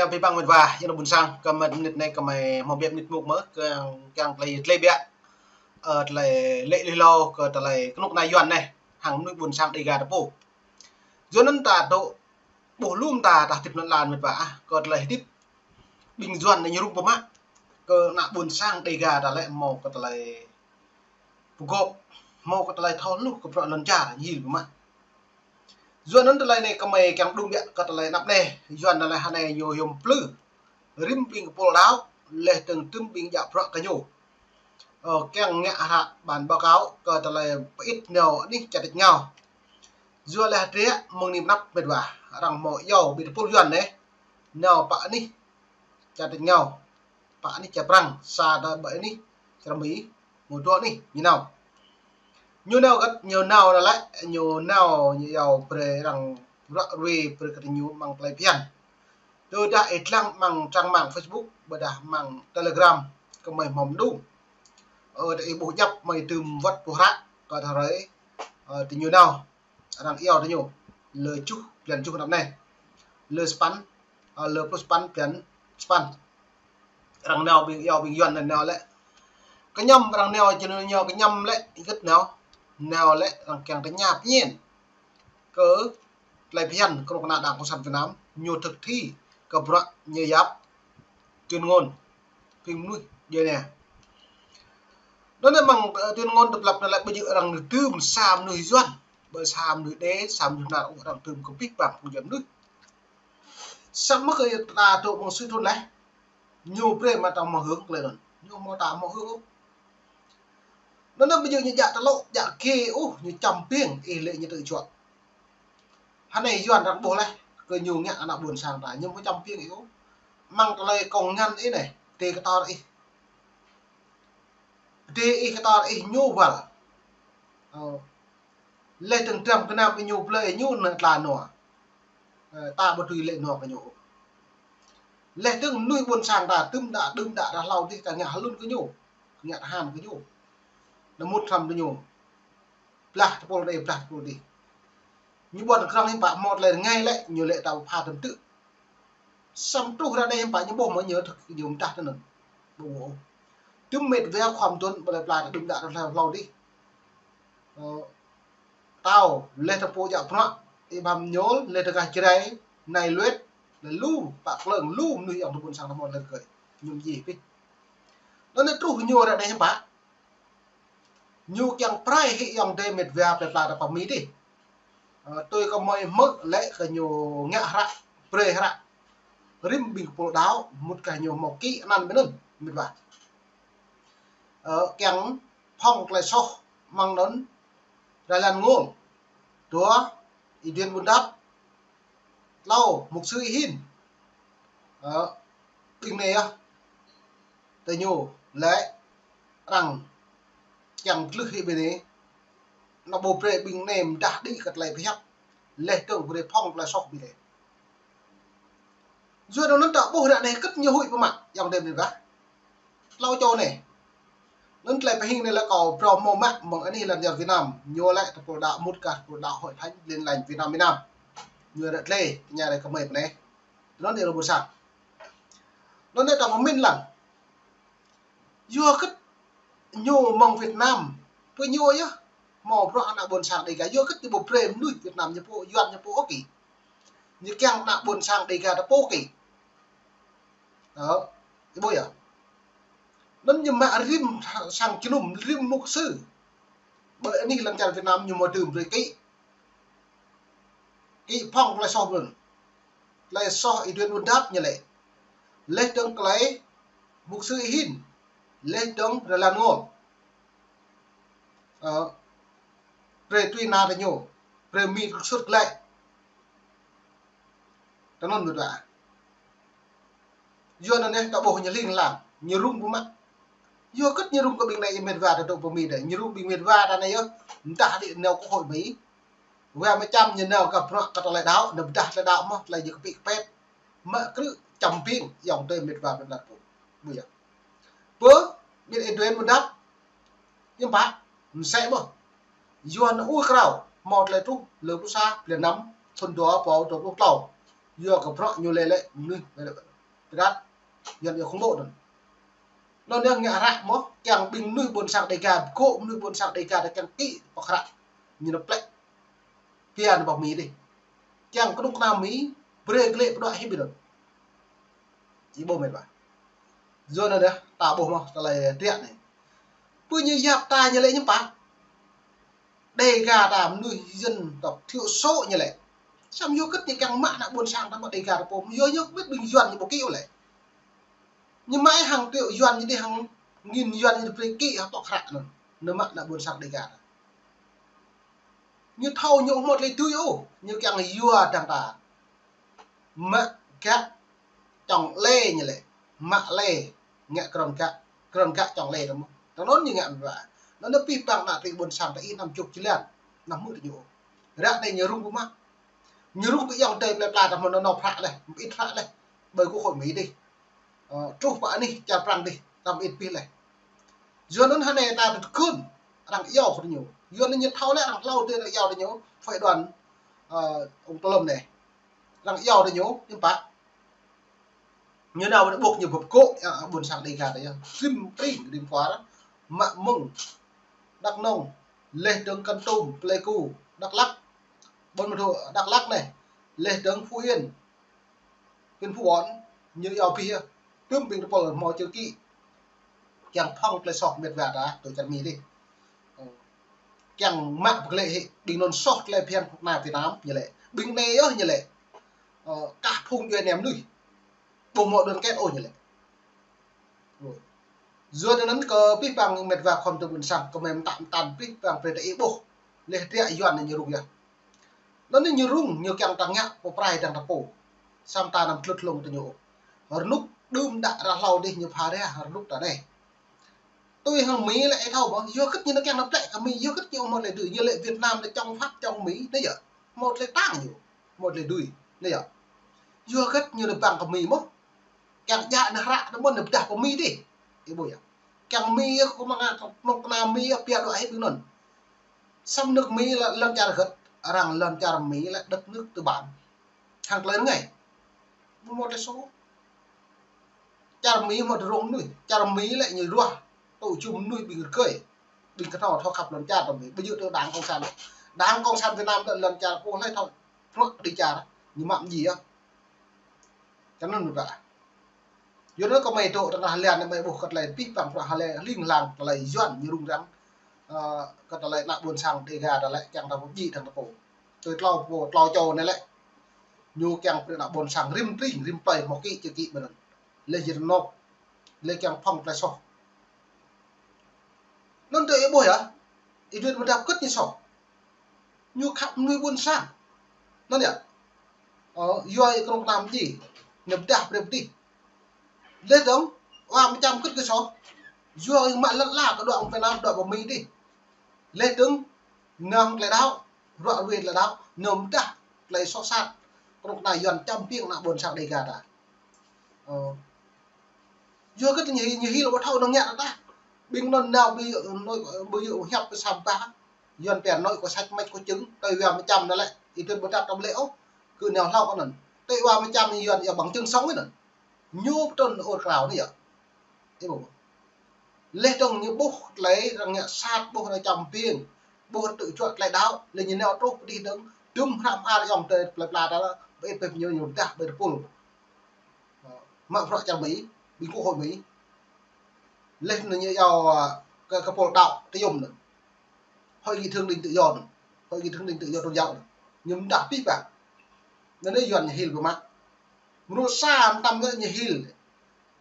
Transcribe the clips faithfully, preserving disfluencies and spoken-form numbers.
Abih bang mĕt wa, yua ană ƀôn sang, kơ mĕt mơnit anai kơ mơi hmâo biă mơnit mŭk mơ̆, kơ, kơ tơlơi tơlơi biă, ơ, tơlơi lĕ lui hlâo, kơ tơlơi kơnuk kơna Yuan anai, hăng mơnuih ƀôn sang Dega ta pô. Yua anŭn ta dŏ ƀuh lŏm ta, ta hơdip anŭn lăn mĕt wa ah, kơ tơlơi hơdip ƀing Yuan anai ñu rŭng pơmă, kơ ană ƀôn sang Dega ta lĕ hmâo kơ tơlơi pơgop, hmâo kơ tơlơi thâo hluh kơ bruă lŏn čar ñu hil pơmă. Yua anŭn tơlơi anai kơ mơi kiăng đŭng biă kơ tơlơi anăp anai, Yuan anai lĕ hơnai ñu hiam plư rĭm ƀing kơpul đaŏ, leh tơ̆ng tŭm ƀing djă bruă kơ ñu. Ơ, kiăng ngă hră bản báo cáo kơ tơlơi pơit nao anih čar tač rơngiao. Yua leh hơdră mơ̆ng anai pơ anăp mĕt wa, arăng hmâo iâu ƀing tơpul Yuan anai nao pơ anih čar tač rơngiao, pơ anih čar Prăng, sa đa pơ anih čar Mi, mơ̆ dua anih ñu nao. Ñu nao hơget, ñu nao anai lĕ, ñu nao ñu iâu brơi arăng ră ruai brơi kơ ñu amăng tơlơi phiăn. Tơdah ih lăng amăng trang mạng Facebook, ƀôdah amăng Telegram, kơ mơi hmâo mơdung. Ơ, tơ ih ƀuh djăp mơi tŭm wơ̆t ƀuh hră, kơ tơhrơi, ơ, tơ ñu nao arăng iâu tơ ñu, lơ juh, blan juh anăp anai. Lơ sapăn, ơ, lơ pluh sapăn, blan sapăn. Arăng nao ƀing iâu ƀing Yuan anai nao lĕ. Kơñăm arăng nao, či ñu kơñăm lĕ, hơget nao. Nao lĕ arăng kiăng tơña pơñen kơ tơlơi phiăn kơnuk kơna Đảng Cộng sản Việt Nam, ñu thực thi kơ bruă ñu yap tuyên ngôn ƀing mơnuih djuai ania. Anŭn anai amăng, ơ, tuyên ngôn tơpă lăp anai lĕ ƀu djơ̆ arăng nao tŭm sa mơnuih Yuan, ƀơi sa mơnuih Đê, sa mơnuih Yuan, arăng tŭm kơ abih bang phung Yuan mơnuih. Samơ̆ kơ ta dŏ mơ̆ng sui thun leh, ñu brơi mă ta hmâo hơ̆ng tơlơi anŭn. Ñu hmâo ta hmâo hơ̆ng ôh. Anŭn anai ƀu djơ̆ ñu djă tơlŏ, djă kê ôh, ñu čăm ƀing ih lĕ ñu tơčuă. Hơnai Yuan arăng ƀuh leh, kơ ñu ngă ană ƀôn sang ta, ñu hmâo čăm ƀing ih ôh. Amăng tơlơi kông ngăn ih anai, tê kơtor ih. Tê ih kơtor ih ñu wăl. Ơ. Leh tơ̆ng tram kơnam ih ñu plơi ih ñu nao tla nua. Ơ, ta ƀu tui lĕ nua kơ ñu. Leh tơ̆ng mơnuih ƀôn sang ta tŭm đă, đưm đă ră hlâo dih ta ngă hlŭn kơ ñu. Ngă tơhan kơ ñu. Nao mŭt hrăm kơ ñu. Blah tơpul đe, blah tơpul dih. Ñu ƀuăn krong hiư̆m pă hmâo tơlơi rơngai lĕ, ñu lĕ ta pha tơm tư̆. Samơ̆ truh ră anai hiư̆m pă ñu ƀuh mơ̆ ñu thực ñu mơdah tơ anŭn. Ƀu ƀuh. Tŭm mĕt wa khua mơtuăn ƀơi lĕ pla ta đưm đă ră hlâo dih. Ơ, tao, leh tơpul djă bruă, ih băm ñôl, leh tơgah Jrai, nai luet, leh lu, pă klơ̆ng, lu mơnuih yŏng tơ ƀôn sang ta hmâo leh rơkơi. Ñu mơjih pih. Anŭn anai truh ñu ră anai hiư̆m pă. Ñu kiăng prai hĭ yŏng adơi mĕt wa plơi pla ta pơ Mi dih. Ơ, tui kơ mơi hmư̆ lĕ kơ ñu ngă hră, brơi hră. Rĭm ƀing kơpul đaŏ, mŭt kơ ñu hmâo kĭ anăn ƀơi anŭn, mĕt wa. Ơ, kiăng phŏng tơlơi soh amăng anŭn, Rơlan Ngôl. Dua, Y Duen Bun Dap. Tlâo, mục sư Y Hin. Ơ, ƀing anai yơh. Tơ ñu lĕ arăng kiăng glưh hĭ ƀing anai. Nao ƀu brơi ƀing anai mơdah đĭ kơ tơlơi pơhiăp. Leh dơ̆ng brơi phŏng tơlơi soh ƀing anai. Yua anŭn ta ƀuh ră anai hơget ñu huĭ pơmă, yŏng adơi mĕt wa. Tlâo čô anai. Anŭn tơlơi pơhing anai lĕ kâo phrâo hmâo mă mơ̆ng anih lŏn čar Việt Nam. Ñu lĕ tơpul đaŏ mŭt kah tơpul đaŏ Hội Thánh Tin Lành Việt Nam miền Nam. Ñu ră tơlơi, tơña ră kơ mơi pơ anai. Anŭn yơh ƀôn sang. Anŭn anai ta pơmĭn lăng. Yua hơget ñu mơ̆ng Việt Nam, pơ ñu yơh, hmâo bruă ană ƀôn sang Dega, yua hơget ñu ƀu brơi mơnuih Việt Nam ñu pô, Yuan ñu pô ôh kĭ. Ñu kiăng ană ƀôn sang Dega ta pô kĭ. Ơ, ih ƀuh yơh. Anŭn ñu mă rĭm sang jơnum, rĭm mục sư. Ƀơi anih lŏn čar Việt Nam ñu hmâo tơm brơi kĭ. Kĭ phŏng tơlơi soh ƀing. Tơlơi soh Y Duen Bun Dap ñu lĕ. Leh dơ̆ng tơlơi mục sư Y Hin. Leh dơ̆ng Rơlan Ngôl. Ơ, brơi tui ană tơ ñu. Brơi Mi trục xuất glaĭ. Tơ anŭn mĕt wa. Yua anŭn yơh ta ƀuh ñu hling hlang, ñu rŭng pơmă. Yua hơget ñu rŭng kơ ƀing anai yơh mĕt wa ta dŏ pơ Mi dih, ñu rŭng ƀing mĕt wa ta anai yơh, mơdah đĭ nao kơ Hội Mi. Wa mơčăm ñu nao kơ bruă kơ tơlơi đaŏ, nao pơdah tơlơi đaŏ mơ̆, tơlơi ñu kơpĭ kơpet. Mă krư̆ čăm ƀing, yŏng adơi mĕt wa ƀing lăt pô. Ƀuh yơh. Pơ, ƀing Y Duen Bun Dap, hiư̆m pă, mơsĕ mơ̆. Yua anŭn ur krao, hmâo tơlơi truh, lơ pluh sa, blan năm, thŭn dua rơbâo dua pluh klâo. Yua kơ bruă ñu lĕ lĕ, mơnuih, lĕ lĕ. Rat, Yuan yơh khủng bố anŭn. Anŭn yơh ngă hră mơ̆, kiăng ƀing mơnuih ƀôn sang Đêga, gơ̆ mơnuih ƀôn sang Đêga ta kiăng kĭ pơkră. Ñu nao plĕ. Pia nao ƀơi Mi dih. Kiăng kơnuk kơna Mi, brơi glaĭ pơđuaĭ hĭ ƀing anŭn. Ih ƀuh met wa. Yua anŭn yơh, ta ƀuh mơ̆, tơlơi triă anai. Pơ ñu yap ta ñu lĕ ñu pă. Đêga ta mơnuih dân tộc thiểu số ñu lĕ. Samơ̆ yua hơget ñu kiăng mă ană ƀôn sang ta mơ̆ Đêga ta pô. Yua ñu hơget ƀing Yuan ñu ƀu kĭ ôh lĕ. Ñu mă hăng triệu Yuan ñu dih hăng nghìn Yuan ñu brơi kĭ hăng pơkră anŭn. Ñu mă ană ƀôn sang Đêga ta. Ñu thâo ñu ƀu hmâo tơlơi tui ôh. Ñu kiăng yua dăng ta. Mă gak čŏng lĕ ñu lĕ. Mă lĕ ngă krŏn gak. Krŏn gak čŏng lĕ tơmơ̆. Tơnŭn ñu ngă mơ̆. Anŭn anai pih pang ană tring ƀôn sang ta ih năm chục jơlan. Năm hmư̆ tơ ñu. Ră anai ñu rŭng pơmă. Ñu rŭng pơyong tơi plơi pla ta hmâo nao nao phră leh. Mơit phră leh. Ƀơi quốc hội Mỹ dih. Ơ, truh pơ anih čar Prăng dih, tăm ĭt pih leh. Yua anŭn hơnai ta tơkŭn, arăng iâu kơ ñu. Yua anŭn ñu thâo lĕ arăng hlâo tơ arăng iâu tơ ñu, phái đoàn, ơ, ông Tô Lâm anai. Arăng iâu tơ ñu, ñu pă. Ñu nao ƀơi ƀôk ñu bưp gơ̆, ơ, ƀôn sang Đêga ta yơh. Rĭm tring, rĭm kuar, mă mơ̆ng, Đắk Nông, leh dơ̆ng Kon Tum, Pleiku, Đắk Lắk, ƀôn mơdô Đắk Lắk anai, leh dơ̆ng Phú Yên, Huyện Phú Bón, ñu iâu pih yơh. Tơm ƀing tơpul hmâo čơkĭ. Kiăng phŏng tơlơi soh met wa ta, tui čar Mi dih. Kiăng mă pơglĕ hĭ, ƀing anŭn soh tơlơi phiăn kơnuk kơna Việt Nam, ñu lĕ. Ƀing anai yơh ñu lĕ. Ơ, kah phung djuai ania mơnuih. Ƀu hmâo đoàn kết ôh ñu lĕ. Yua anŭn kơ pih pang met wa khŏm tơ ƀôn sang, kơ mơ̆ mơtam mơtam pih pang brơi ta ih ƀuh. Leh triă Yuan anai ñu rŭng yơh. Anŭn anai ñu rŭng, ñu kiăng ta ngă pơprai dăng ta pô. Samơ̆ ta năm tơlŭt hlŏng tơ ñu. Rơnŭk đưm đă ră hlâo dih ñu pha rai, rơnŭk ta anai. Tui hăng Mi lĕ ih thâo ƀơ̆ng, yua hơget ñu nao kiăng nao plĕ kơ Mi, yua hơget ñu hmâo tơlơi dưi, ñu lĕ Việt Nam ta čŏng Pháp čŏng Mi, anai yơh. Hmâo tơlơi tang ñu, hmâo tơlơi dưi, anai yơh. Yua hơget ñu nao ƀăng kơ Mi mơ̆. Kiăng djă nao hră nao mơ̆n nao pơdah pơ Mi dih. Ih ƀuh yơh. Kiăng Mi yơh kơ mơ̆ng, kơnuk kơna Mi yơh pia đuaĭ hĭ ƀing anŭn. Samơ̆ nước Mi lĕ lŏn čar hơget, arăng lŏn čar Mi lĕ đất nước tư bản. Hăng tơlơi rơngai. Ƀu hmâo tơlơi soh. Čar Mi hmâo tơrông mơnuih. Čar Mi lĕ ñu ruah. Tŭ jum mơnuih ƀing rơgơi. Ƀing kơnơ̆ng thâo khăp lŏn čar tơ Mi. Ƀu djơ̆ tơ Đảng Cộng sản. Đảng Cộng sản Việt Nam tơ lŏn čar pô hlơi thâo. Pruă đĭ čar. Ñu mă mơji yơh. Tơ anŭn mơ̆ ƀă. Yua anŭn kơ mơi dŏ tơngah Hà Lan anai mơi ƀuh kơ tơlơi pih pang pruă Hà Lan hling hlang tơlơi Yuan ñu rŭng răng. Ơ, kơ tơlơi ană ƀôn sang Đêga ta lĕ kiăng ta pơjĭ dăng ta pô. Tui tlâo pô, tlâo čô anai lĕ. Ñu kiăng brơi ană ƀôn sang rĭm tring, rĭm plơi hmâo kĭ, čơkĭ ƀơi anŭn. Leh jơnŏp, leh kiăng phŏng tơlơi soh. Anŭn tơ ih ƀuh yơh, ih dưi mơdăp kơ̆t ñu soh. Ñu khăp mơnuih ƀôn sang. Anŭn yơh. Ơ, yua ih kơnuk kơna Mi dih. Ñu pơdah brơi pơdih. Leh dơ̆ng, wa mơčăm kơ̆t kơ soh. Yua ih mă lăn ala kơ đuaĭ ƀơi Việt Nam, đuaĭ ƀơi Mi dih. Leh dơ̆ng, nao tơlơi đaŏ, ruă ruê tơlơi đaŏ, nao pơdah tơlơi soh sat. Kơnuk kơna Yuan čăm piêng ană ƀôn sang Đêga ta. Ơ. Yua hơget ñu, ñu hil ƀu thâo nao ngă ta. Ƀing anŭn nao ƀu djơ̆, ƀu djơ̆ hiăp kơ sa bah. Yuan pia nói có sách mách có chứng, tui wa mơčăm anai lĕ, ih tui ƀu dăp tơm lĕ ôh, kơ nao hlâo kơ anŭn. Tui wa mơčăm Yuan yơh bằng chứng sống anŭn. Ñu pơtrŭn ur krao anai yơh. Ih ƀuh. Leh dơ̆ng ñu ƀuh tơlơi arăng ngă sat, ƀuh arăng čăm piêng, ƀuh arăng tŭ juă tơlơi đaŏ, leh ñu nao truh pơdih dơ̆ng, dŭm hră mơar ayŏng adơi plơi pla ta, ƀơi ih pơdah ñu, ñu pơdah ƀơi tơpul. Mă bruă čar Mi, ƀing quốc hội Mi. Leh anŭn ñu iâu, ơ, kơ, kơ pôl đaŏ tơyôm anŭn. Hội nghị thượng đỉnh tự do anŭn. Hội nghị thượng đỉnh tự do tôn giáo anŭn. Ñu pơdah pih pang. Anŭn anai Yuan ñu hil pơmă. Mơnuih sa mơtam lĕ ñu hil.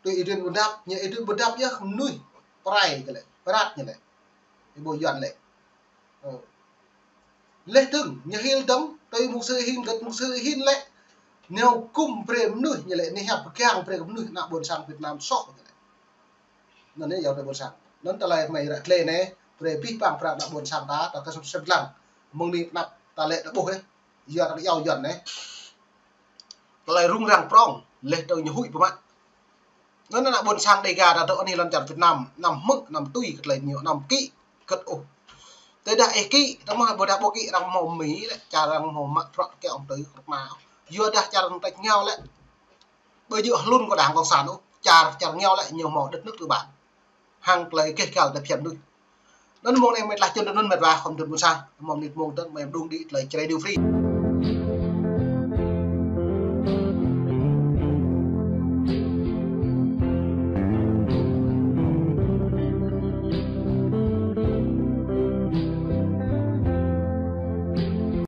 Tui ih dưi mơdăp, ñu ih dưi mơdăp yơh mơnuih. Prai ñu lĕ, pơrat ñu lĕ. Ih ƀuh Yuan lĕ. Ơ. Leh dơ̆ng, ñu hil dơ̆ng, tui mục sư hin, gơ̆t mục sư hin lĕ. Nao gum brơi mơnuih ñu lĕ, nao hiăp pơgang brơi kơ mơnuih ană ƀôn sang Việt Nam soh ñu lĕ. Anŭn anai yua tơ ƀôn sang. Anŭn tơlơi mơi ră gleh anai, brơi pih pang pơră ană ƀôn sang ta, ta kơ sŭp sĕp lăng. Mơ̆ng anai pơnăp ta lĕ ta ƀuh yơh. Yua ta iâu Yuan anai. Tơlơi rŭng răng prŏng, leh dơ̆ng ñu huĭ pơmă. Anŭn ană ƀôn sang Đêga ta dŏ anih lŏn čar Việt Nam, anăm hmư̆, anăm tui kơ tơlơi ñu, anăm kĭ kơ̆t ôh. Tơdah ih kĭ, tơma ƀôdah ƀu kĭ arăng hmâo Mi lĕ, čar arăng hmâo mă bruă kơ ong tui kơnuk kơna. Yua dah čar arăng tĕč ngao lĕ. Ƀu djơ̆ hlŭn kơ đảng cộng sản ôh, čar, čar rơngiao lĕ ñu hmâo đất nước tư bản. Hăng tơlơi keh kal tơlơi phiăn mơnuih. Anŭn mông anai mơi tơlơi čun tơ anŭn mĕt wa khŏm tŭ ƀôn sang. Mông anai mông tơ mơi đung đĭ tơlơi Jrai Radio Free.